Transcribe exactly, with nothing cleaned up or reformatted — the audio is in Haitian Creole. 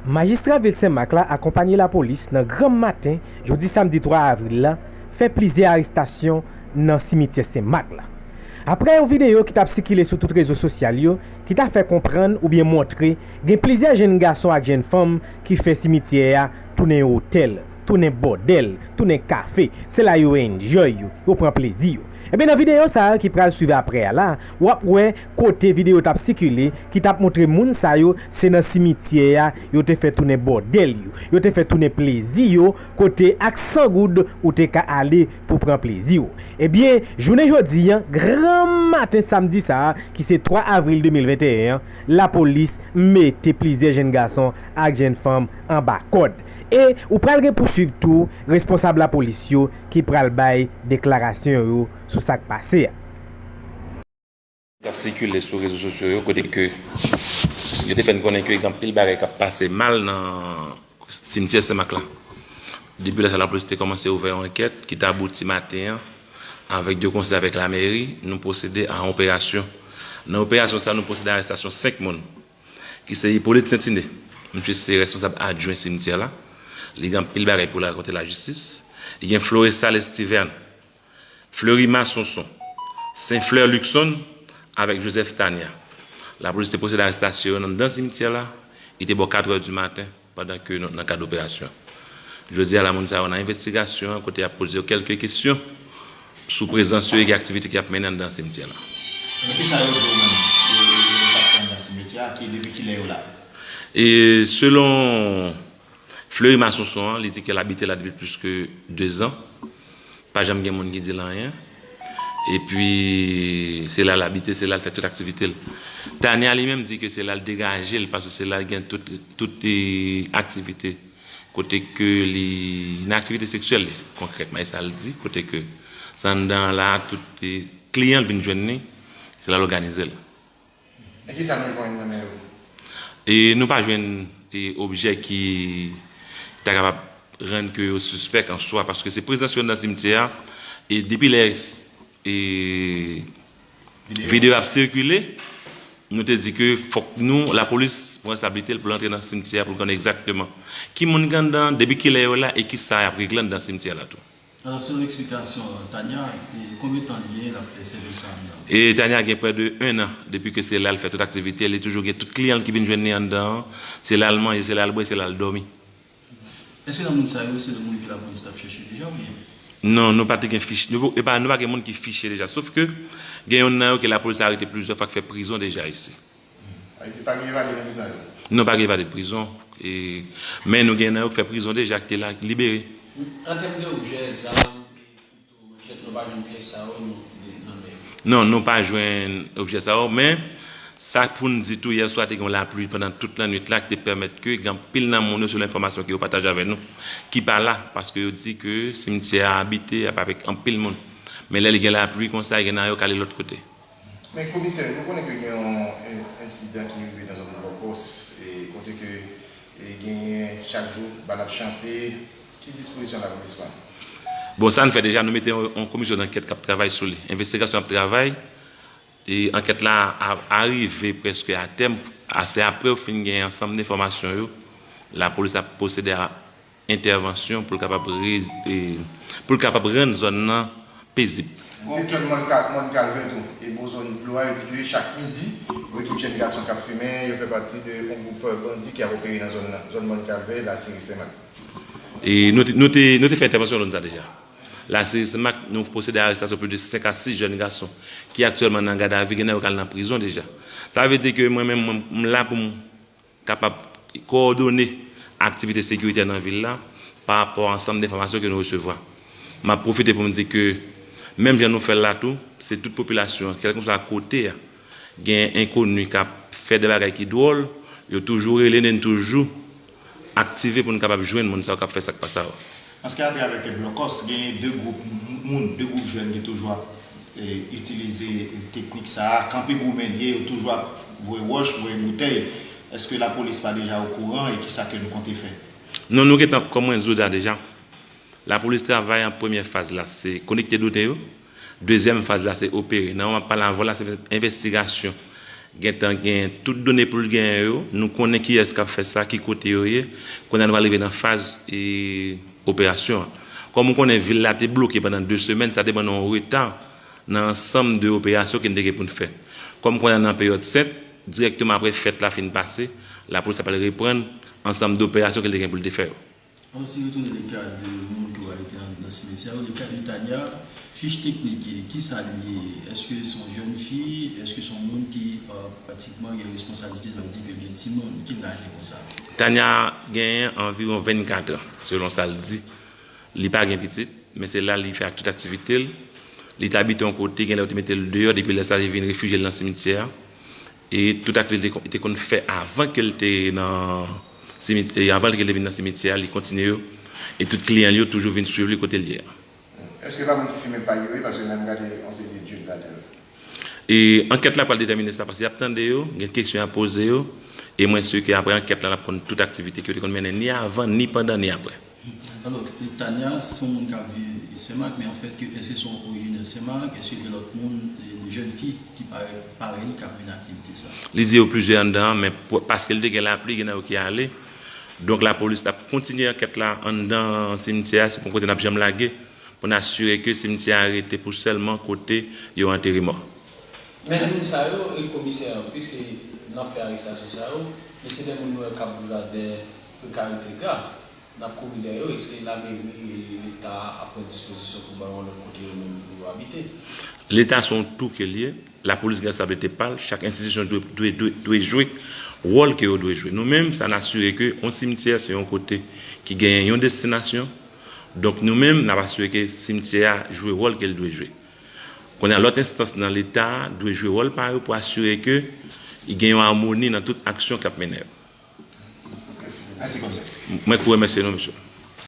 Majistra vil Senmak la akonpanye lapolis nan granm maten jodi samdi twa avril la fè plizyè arestasyon nan simityè Senmak la. Apre yon videyo ki t ap sikile sou tout rezo sosyal yo ki ta fè konprann oubyen montre gen plizyè jenn gason ak jenn fanm ki fè simityè a tounen yon otèl, tounen bòdèl, tounen kafe, se la yo enjoy yo, yo pran plezi yo. Ebyen nan videyo sa a ki pral swiv apre a la, w ap wè kote videyo t ap sikile ki t ap montre moun sa yo se nan simityè a yo te fè tounen bòdèl yo, yo te fè tounen plezi yo, kote ak san goud ou te ka ale pou pran plezi w. Ebyen, jounen jodi a, granm maten samdi sa a, ki se twa avril de mil venteyen an, lapolis mete plizyè jenn gason ak jenn fanm anba kòd. E ou pral gen pouswiv tou responsab lapolis yo ki pral bay deklarasyon yo sou sa k pase a. K ap sikile sou rezo sosyo yo kote ke yo te fè n konnen ke gen anpil bagay k ap pase mal nan simityè Senmak la. Depi lè sa lapolis te kòmanse ouvè yon ankèt ki t abouti maten an avèk de konsè avèk lameri, nou pwosede a yon operasyon. Nan operasyon sa a, nou pwosede a arestasyon senk moun ki se Hyppolite Sentine, misye se responsab adjwen simityè la, li gen anpil bagay pou l rakonte lajistis, gen Florestal Estiverne, Fleury Masonson, Saint Fleur Luckson avèk Joseph Tania. Lapolis te pwosede arestasyon yo anndan simityè la, li te bò katrè di maten pandan ke nou nan kad operasyon. Jodi a la moun sa yo nan envestigasyon an kote y ap poze yo kèlke kesyon sou prezans yo e gen aktivite k ap mennen anndan simityè la. Men kisa yo di w menm yo t ap fè anndan simityè a, ki depi kilè yo la? E selon Fleury Masonson an, li di ke l abite la depi plis ke dezan. Pa janm gen moun ki di l anyen. Epi se la l abite, se la l fè tout aktivite l. Tania li menm di ke se la l degaje l paske se la l gen tout, tout e, aktivite. Kote ke li nan aktivite seksyèl li konkrètman, e sa l di, kote ke se anndan an la tout e, kliyan l vin jwenn li, se la l òganize l. E kisa nou jwenn nan men yo? E nou pa jwenn e, objè ki ta kapab rann ke yo sispèk an swa, paske se prezans yo anndan simityè a, e depi lè e, videyo ap sikile, nou te di ke fòk nou, lapolis, pran reskonsabilite l pou l antre nan simityè a pou l konnen egzakteman ki moun ki anndan, depi kilè yo la e kisa y ap regle anndan simityè la tou. Alò, selon eksplikasyon Tania, e konbyen tan l genyen l ap fè sèvis sa anndan? E Tania gen prè de en an depi ke se la l fè tout aktivite l, li toujou gen tout kliyan l ki vin jwenn li anndan an, se la l manje, se la l bwè, se la l dòmi. Èske nan moun sa yo, se de moun ke lapolis t ap chèche deja oubyen? Non, nou pa te gen fich, nou, e pa, nou pa gen moun ki fiche deja, sof ke gen youn nan yo ke lapolis arete plizyè fwa k fè prizon deja isi. Ayiti pa gen evade nan mitan yo? Non, pa gen evade prizon. E, men nou gen nan yo k fè prizon deja, k te la, k libere. An tèm de objè, zam, kouto, manchèt, nou pa jwenn pyès sa yo nan men yo? Non, nou pa jwenn objè sa yo, men sa pou n di tou, yè swa te gen yon lapli pandan tout lannwit la ki te pèmèt ke gen anpil nan moun yo, selon enfòmasyon ke yo pataje avè nou, ki pa la, paske yo di ke simityè a abite ap avèk anpil moun. Men lè li gen lapli konsa, gen nan yo k ale lòt kote. Men komisè, nou konnen ke gen yon ensidan ki rive nan zòn Blòkòs, kote ke genyen chak jou bal ap chante, ki dispozisyon lapolis pran? Bon, sa n fè deja, nou mete yon komisyon dankèt k ap travay sou li. Envestigasyon ap travay, e ankèt la a arive prèske a tèm, se apre yo fin gen ansanm enfòmasyon yo, lapolis ap pwosede a entèvansyon pou l kapab pou l kapab rann zòn nan pezib. Gen zòn Mòn Kalvè tou, e bò zòn Dlo a, yo di ke chak midi, yon ekip jèn gason k ap fimen, yo fè pati de yon gwoup bandi ki ap opere nan zòn nan, zòn Mòn Kalvè, Laseri, Senmak. E nou te, nou te, nou te fè entèvansyon zòn sa deja. Laseri, Senmak, nou pwosede a arestasyon plis de senk a sis jèn gason ki aktyèlman nan gadavi, gen nan yo k al nan prizon deja. Sa vle di ke mwen menm, mwen, m la pou m kapab kowòdone aktivite sekiritè nan vil la pa rapò a ansanm de enfòmasyon ke nou resevwa. M ap pwofite pou m di ke, menm jan nou fè l la tou, se tout popilasyon an, kèlkeswa kote a, gen enkoni k ap fè de bagay ki dwòl, yo toujou rele n e n toujou aktive pou n kapab jwenn moun sa yo k ap fè sa k pa sa yo. Paske atravè ke Blòkòs, genyen de gwoup moun, de gwoup jèn ki toujou ap itilize teknik sa a, kanpe goumen l ye, yo toujou ap voye wòch, voye boutèy. Èske lapolis pa deja okouran e kisa ke nou konte fè? Non, nou gentan, kòm mwen di w la deja, lapolis travay an premyè faz la, se kolekte done yo. Dezyèm faz la, se opere. Nan moman m ap pale avè w la, se envestigasyon. Gentan gen tout done pou l genyen yo. Nou konnen kiyès k ap fè sa, ki kote yo ye. Kounye a nou pral rive nan faz e, operasyon an. Kòm ou konnen, vil la te bloke pandan de semèn, sa te ban nou yon reta nan ansanm de operasyon ke n te gen pou n fè. Kòm kounye a nan peryòd sent, dirèkteman apre fèt la fin pase, lapolis ap al reprann ansanm de operasyon ke l te gen pou l te fè yo. Alò, si retounen le ka de moun ke w arete nan, nan simetyè a, le ka de Tania, fich teknik, ki sa l ye? Èske se yon jèn fi? Èske se yon moun ki euh, pratikman gen responsablite, nou di ke l gen timoun? Ki laj li konsa? Tania genyen anviwon vennkat an, selon sa l di. Li pa gen pitit, men se la li fè ak tout aktivite l. Li te abite yon kote, genlè yo te mete l deyò, depi lè sa a li vin refijye l nan simityè a. E tout aktivite li te konn fè avan ke l te nan simityè, avan ke l te vin nan simityè a, li kontinye yo. E tout kliyan l yo toujou vin swiv li kote l ye a. Èske pa moun ki fimen pay yo ye, paske lè m gade yon seri de djòl ladan yo. E ankèt la pral detèmine sa, paske y ap tande yo, gen kesyon y ap poze yo, e mwen si ke apre ankèt la n ap konn tout aktivite ke yo te konn mennen ni avan, ni pandan, ni apre. Alò, Tania se yon moun k ap viv Senmak, men anfèt ke èske se yon orijinè Senmak, èske gen lòt moun, de jèn fi ki parèt parèy li k ap mennen aktivite sa? Li di yo plizyè anndan an, men paske l te gen lapli, gen nan yo ki ale. Donk lapolis ap kontinye ankèt la anndan simityè a, se pa yon kote n ap janm lage pou n asire ke simityè a rete pou sèlman kote yo antere mò. Men moun sa yo, e komisè an, piske n ap fè arestasyon sa yo, men se de moun nou wè k ap viv la de prekarite grav. N ap kouri dèyè yo, èske lameri e Leta ap pran dispozisyon pou ba yo yon lòt kote yo menm pou yo abite? Leta se yon tou ke l ye, lapolis gen responsablite pa l, chak enstitisyon dwe, dwe, dwe, dwe jwe wòl ke yo dwe jwe. Nou menm, sa n asire ke yon simityè se yon kote ki genyen yon destinasyon, donk nou menm, n ap asire ke simityè a jwe wòl ke l dwe jwe. Kounye a, lòt enstans nan Leta a dwe jwe wòl pa yo pou asire ke gen yon amoni nan tout aksyon k ap mennen yo. Mwen k pou remèsye nou, mesye.